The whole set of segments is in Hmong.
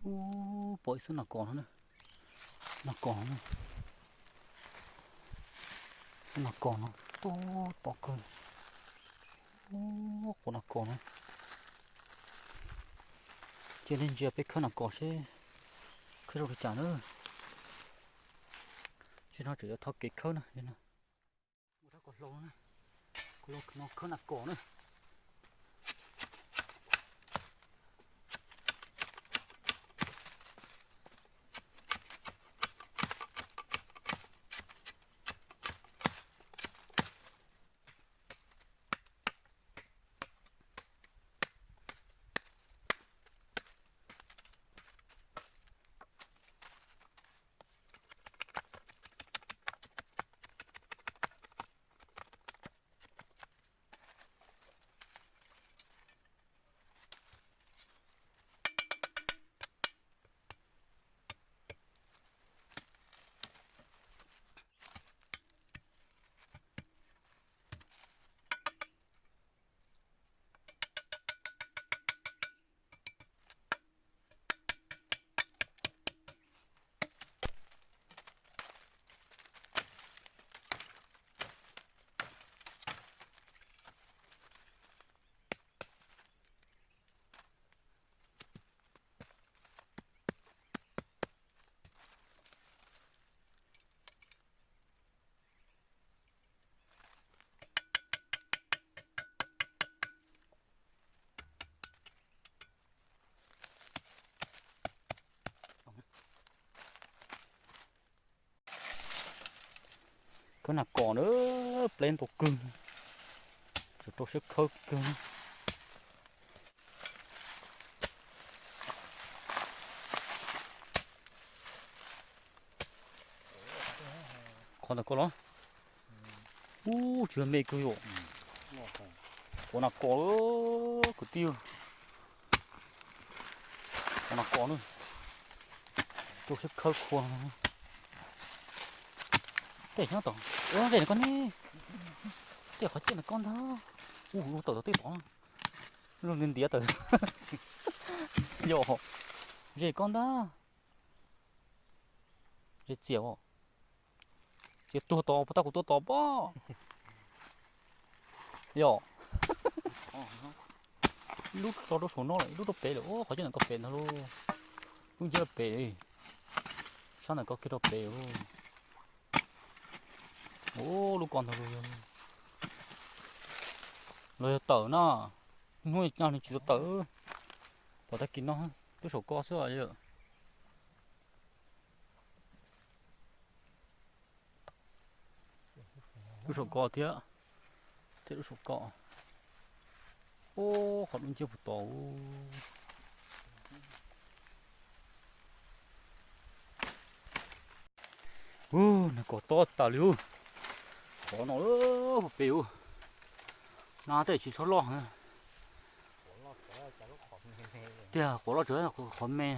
Ub, pom ib xub nas kos no na. Nas kos no, xub nas kos no, ub, pom kawg. Ub, quav nas kos no. Cia nej ntsia peb khawb nas kos seb khawb zoo li cas na. Seb no tseem yuav thov kev khawb na. Ua rab kos hlau na, kuv los no khawb nas kos na. Khawb nas kos na, pleb ntau kawg, rau siab khawb kawg. Qhov ntawm ko los? Ub, tsis yog me kawg yom. Quav nas kos, kwv tij. Quav nas kos na, rau siab khawb khuav. Tej nyob tom, ua zej no koj ne, tej qhov ciaj ntawm koj ntag. Ub, tawm tom tej tod, zoo ntiav ntiav tawm. Yog, zej koj ntag. Zej txias os. Txias tuag tod, puas tab kuv tuaj tod pob. Yog. Ib lub tso rau saum no lawm, ib lub rau pem lawm, ub, qhov ciaj ntawm ko pem ntag lauj. Lub nceb rau pem, sab ntawm ko kiag rau pem. Ub, lub ko ntag lauj. Los yog tawm na, hnub no nws tsis tau tawm. Pom tag kis no, lub saum ko xwb. Lub saum ko thiab, thiab lub saum ko. Ub, qhov lub nceb puag tod. Ub, nws kom tob tas li ub. Qhov no puag pem ub. No tej tsis tshua loj. Tiag, quav loj tsuas qhov me.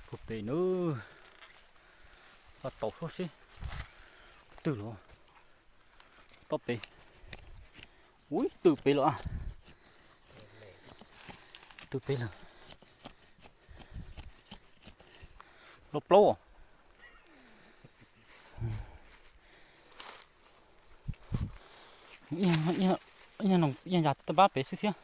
Puag pem na. Pab taus seb twg los. Tob pem. Ub, twg pem los. Twg pem lawm. Los plaub. Ib yam yas tab pab pem xwb thiab.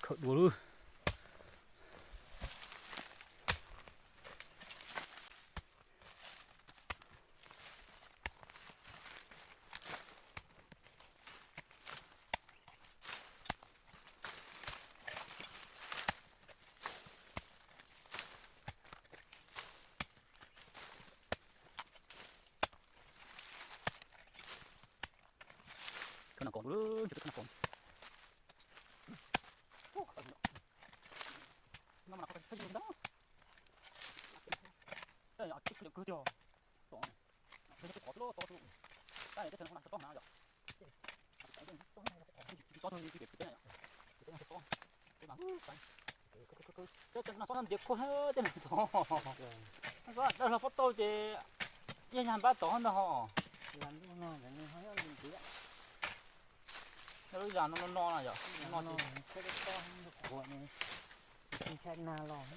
Khawm dua lub. Khawb nas kos, khawb nas kos. Teb no xob ntiav khuab tej no xov, dawb hlo pob tauj ces yaj yag npab tod ntag ho. Lub zas no no no no yom, no no ces qhuav, ntshai nag los,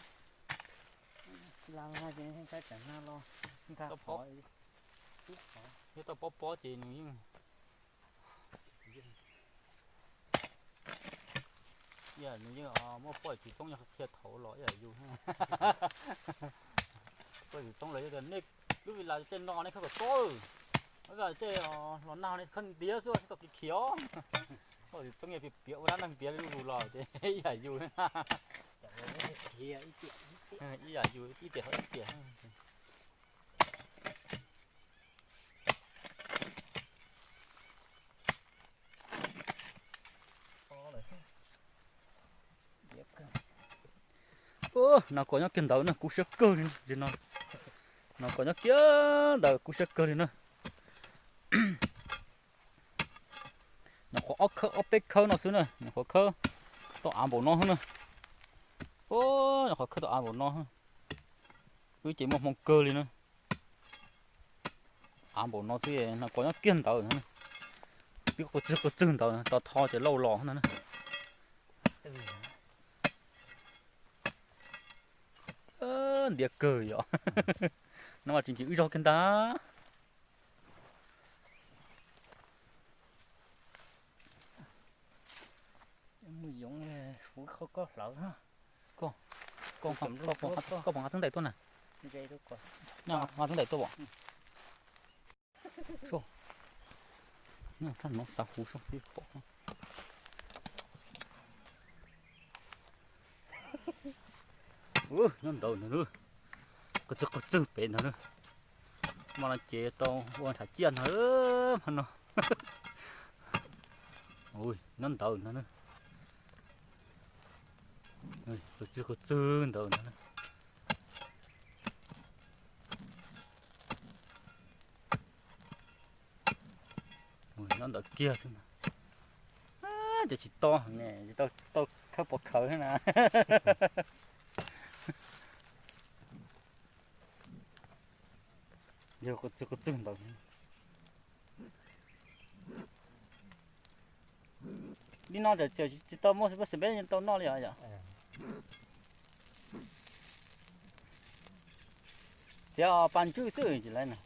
la la ces ntshai tsam nag los nkag qhov, yog tau pob pob ces nws yeej, nws yeej muaj poj tsis txoob yog qhia thaum los ib yam yus. Poj tsis txoob los yog nej lub vi las tej no nej khawb kom txob, lub vi las tej los nag nej khawb ntiav xwb tsis tau khiav khiav os. Poj tsis txoob yog piav piav ua dab neeg piav li lub zus los ces ib yam yus, ib yam yus ib tiam ho ib tiam. Nov kom nyob kiag ntawd na, kub siab kawg li no. Nov kom nyob kiag ntawd kub siab kawg li na. Nov qhov ob khawb ob peb khawb no xwb na, nov qhov khawb tau av npaum no xwb na. Nov qhov khawb tau av npaum no, wb ces muaj hmoo kawg li na. Av npaum no xwb, nov kom nyob kiag ntawd, twb qw txwg qw txwg ntawd, tau tho ces lauj los no na. Ntiav kawg yom. No mas tsis nkim wb zog kiag ntag. Mus yoov fuv qhov koj hlawv. Koj, koj, koj puas nqa xeeb ntais tuaj na? Nqa xeeb ntais tuaj os. Raj no xav huv soj tib pom. Nyob ntawd ntag, qw txwg qw txwg pem ntag na. Mas no ces tau ua ntshav ciaj ntag mas no. Nyob ntawd ntag na. Qw txwg qw txwg ntawd ntag na. Nyob ntawd kiag xwb na. Ces tsis to, tsis tau khawb pov khawv na. Yog qw txwg qw txwg ntawd. Li no tseem tsis tau muaj peb tau noj li os yom. Txiav pas ntswj xwb tsis lawv na.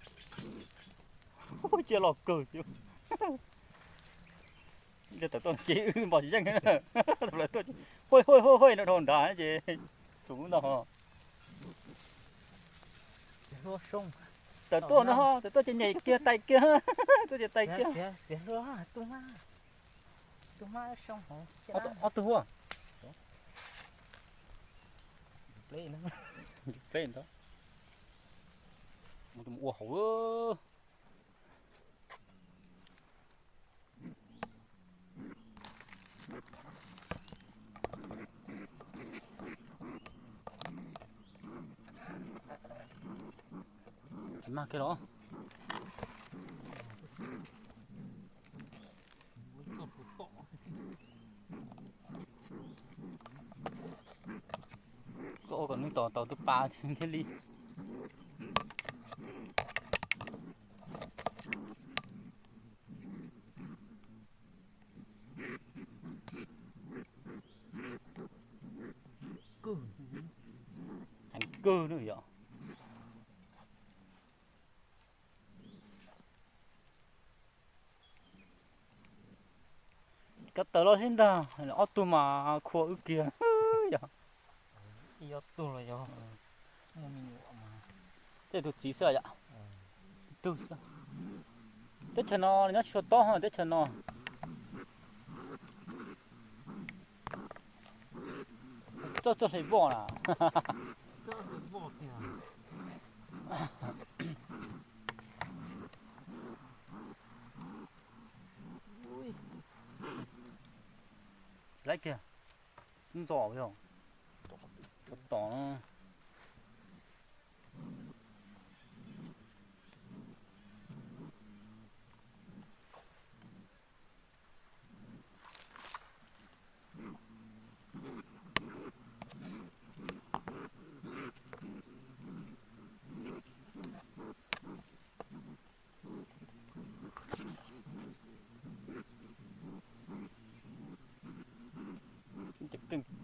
Cia los kawg tiag. Tawm tuaj ces wb npog tsis yeej. Lawv tuaj ces huaj huaj huaj huaj no dhau nrad ces tus ntag ho. Tawm tuaj no ho, tawm tuaj ces nyem kiag tais kiag. Tuaj ces tais kiag. Ob tug huaj. Pleb ntag. Mus ua hauv. Tsis mag kiag los. Koj ua kom nws tom tau tus pas thiaj li. Heev kawg na yom. Koj tawm los thiab ntag, ob tug mas khua wb kiag yom. Tej tus txiv xwb yom. Tug xwb. Teb chaws no nyob tsis tau tob ho teb chaws no. Txoj txoj hle voj na. Tsis laib kiag, ntxov yog, tsov tom no.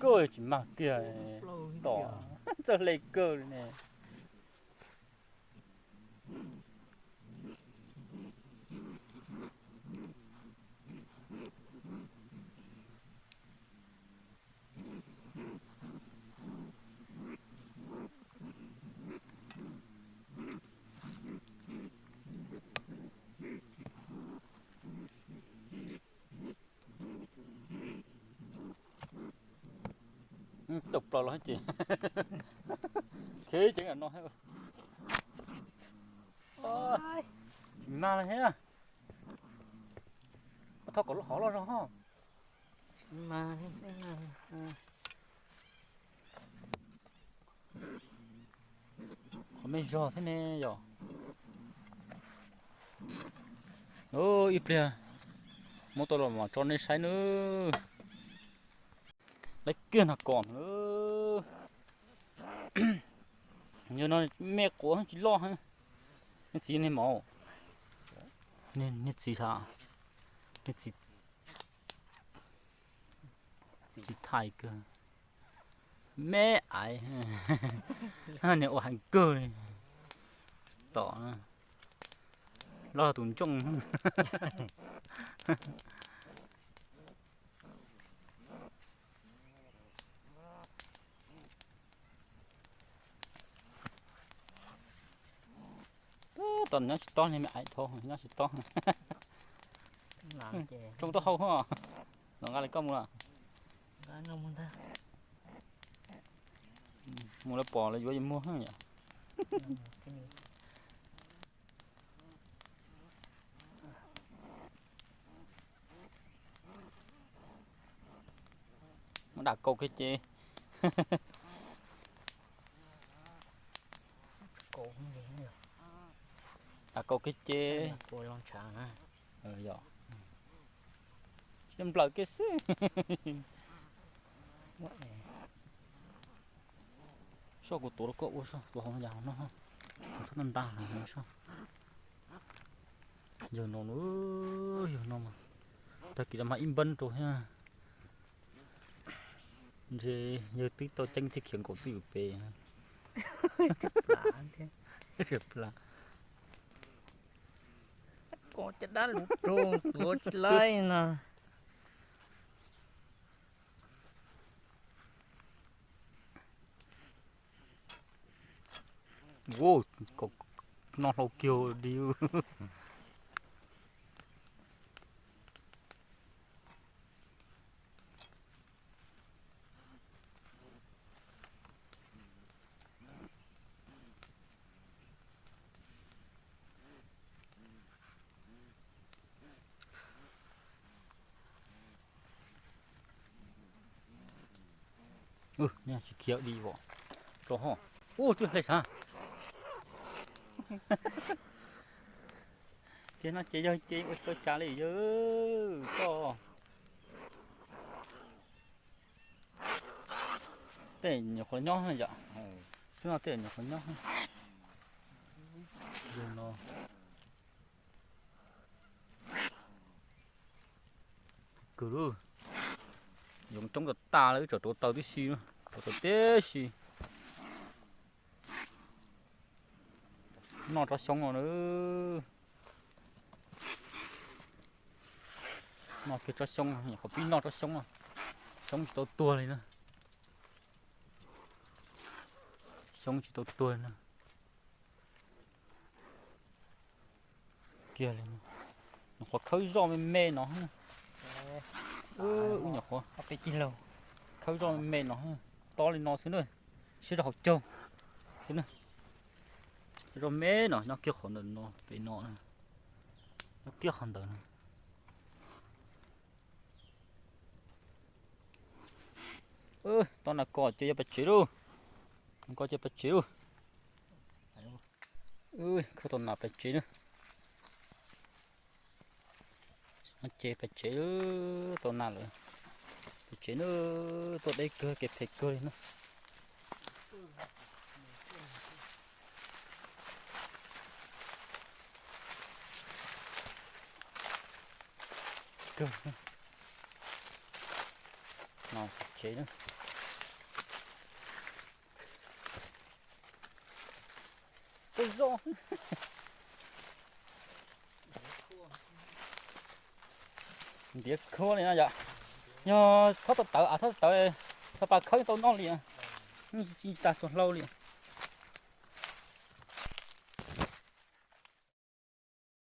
Tsis mag kiag, tom txawj hle kawg li ne. Tau plaws los ces, kheb ceev no. Tsis mag li thiab. Thov kom lub qhov loj zog ho. Qhov me zog thiab ne yom. Ib pliag muab tau los mam tso nej saib nawb. Lawv kiag no kom, yog no me quav tsis loj. Nej txiv nej maum, nej txiv, nej txiv, txiv thaij kawg, me aiv, niag ua heev kawg li. Tom loj tus ntsooj. Tom nyob tsis tob ne, me aiv dhau nyob tsis tob. Tsoo taub hau ho. Los nqa li koj mus lawm. Mus lawv pom lawv yuav yus muag yom. Muab dam kaus kiag ces, dam kaus kiag ces, yog, nplawm kiag xwb. Soj kuv tuav rau koj ua soj, tuav hauv yas hauv no, txhob nta nta soj. Yawg no, yawg no mas, tag kis no mas ib npab rau thiab. Ntshe yawg twb tau ceeb thiab khiav nkaum twj ywm pem. Plas, cov dab lus rog tuav tsis laib no. Ua, no hlau kiag di. Tsis khiav di os. Rau ho. Ub, twb hle sav. Tiag no ces yog ces ua tau cas li yawg koj. Tej nyuam qhuav nyob yom. Xwb no tej nyuam qhuav nyob. Yog no. Kawg lawm, yoov coob tas tas lawm, wb tsam rauv taws tib si, rauv taws tib si. Noj tsob xyoob no na. Noj kiag tsob xyoob, nyuam qhuav pib noj tsob xyoob no. Xyoob tsis tau tuag li na. Xyoob tsis tau tuag li na. Kiag li, nyuam qhuav khawb zoj me me no. Wb nyuam qhuav khawb zoj me me no, tob li no xwb na, siab rau hauv caug xwb na. Zoj me no nyob kiag qhov ntawm no pem no, nyob kiag qhov ntawd no. Tau nas kos ces yuav pais tsev lauj. Nas kos ces pais tsev lauj. Khawb tau nas pais tsev na. Ces pais tsev, tau nas lawm. Pais tsev na, tuaj deb kawg, kev phem kawg li na. Kawg no, pais tsev na. Kub zoo xwb. Ntiav khuab li no yom. Yog txhob tau tawv, txhob tau tawv, txhob pas khawb tau noj li. Tsis tas xuas hlau li.